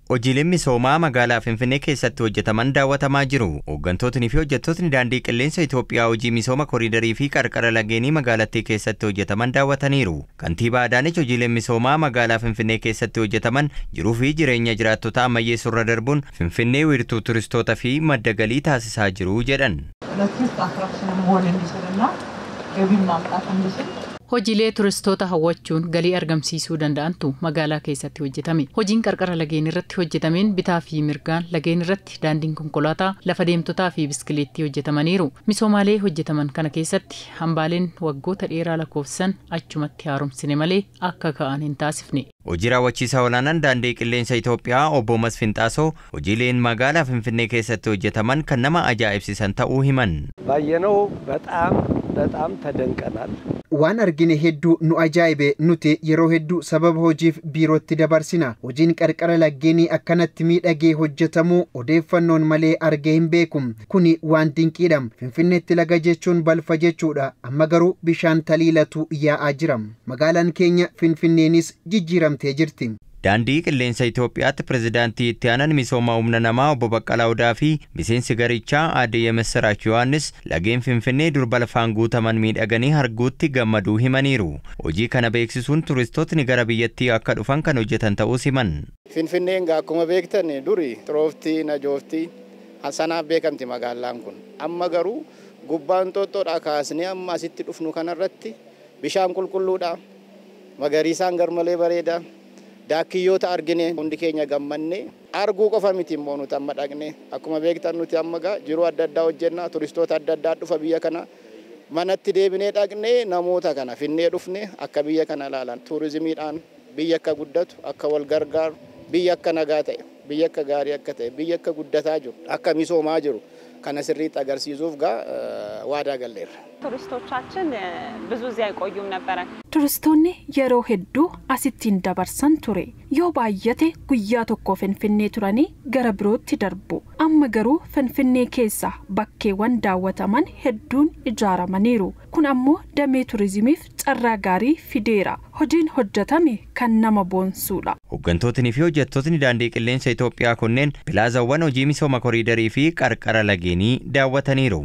Hojiileen misoomaa magaalaa Finfinnee keessatti hojjetaman daawwatamaa jiru. Hooggantootni fi hojjettootni daandii qilleensa Itoophiyaa hojii misooma koriidarii fi qarqara lageenii magaalattii keessatti hojjetaman daawwataniiru. Kantiibaa Adaanech hojiileen misoomaa magaalaa Finfinnee keessatti hojjetaman jiruu fi jireenya jiraattotaa ammayyeessuurra darbuun Finfinnee wiirtuu turistootaa fi madda galii taasisaa jiru jedhan. ለቱሪስት አትራክሽን መሆን እንዲችልና ገቢም ማምጣት እንዲችል Hojiilee turistoota hawwachuun galii argamsiisuu danda'antu magaalaa keessatti hojjetame. Hojiin qarqara lageen irratti hojjetameen bitaa fi mirgaan lageen irratti daandiin konkolaataa lafa deemtotaa fi biskileettii hojjetamaniiru. Misoomaalee hojjetaman kana keessatti hambaaleen waggoota dheeraa lakkoofsisan achumatti haaromsine malee akka ka'an hin taasifne. Hojii raawwachiisaa olaanaan daandii qilleensa Itoophiyaa obbo Masfin Xaasoo hojiileen magaalaa Finfinnee keessatti hojjetaman kan nama ajaa'ibsiisan ta'uu himan. ባየነው በጣም በጣም ተደንቀናል። Waan argine hedduu nu ajaa'ibe. Nuti yeroo hedduu sababa hojiif biirootti dabarsina. Hojiin qarqara laggeenii akkanatti miidhagee hojjetamuu odeeffannoon malee argee hin beeku. Kuni waan dinqiidha. Finfinneetti laga jechuun balfa jechuudha. Amma garuu bishaan taliilatu yaa'aa jira. Magaalaan keenya Finfinneenis jijjiiramtee jirti. Daandii qilleensa Itoophiyaatti pirezidaantii itti aanan misooma humna namaa obbo Baqqalaa Odaa fi miseensi garichaa aadde Yemessiraach Yohaannis lageen Finfinnee dur balfaan guutaman miidhaganii arguutti gammaduu himaniiru. Hojii kana beeksisuun turistootni gara biyyattii akka dhufan kan hojjetan ta'uus himan. Finfinneen akkuma beektan duri xurooftii najooftii sanaaf beekamti magaalaan kun. Amma garuu gubbaan Inxooxxoodhaa kaasnee amma asitti dhufnu kanarratti bishaan qulqulluudha. Magariisaan garmalee bareeda. Daakkiyyoota argine hundi keenya gammanne arguu qofa miti immoo nuti amma dhaqne akkuma beektan nuti amma gaa jiruu adda addaa hojjenna turistoota adda addaa dhufa biyya kana manatti deebinee dhaqne namoota kana finnee dhufne akka biyya kana ilaalan turizimiidhaan biyya akka guddatu akka wal gargaaru biyya akka nagaa ta'e biyya akka gaarii akka ta'e biyya akka guddataa jiru akka misoomaa jiru kana sirriitti agarsiisuuf gaa waadaa galleerra. ቱሪስቶቻችን ብዙ እዚህ አይቆዩም ነበረ። Turistoonni yeroo hedduu asittiin dabarsan ture. Yoo baay'ate guyyaa tokko Finfinnee turanii gara birootti darbu. Amma garuu Finfinnee keessa bakkeewwan daawwataman hedduun ijaaramaniiru. Kun ammoo damee turizimiif carraa gaarii fideera. Hojiin hojjetame kan nama boonsuudha. Hooggantootni fi hojjettootni daandii qilleensa Itoophiyaa kunneen pilaazaawwan hojii misooma koriidarii fi qarqara lageenii daawwataniiru.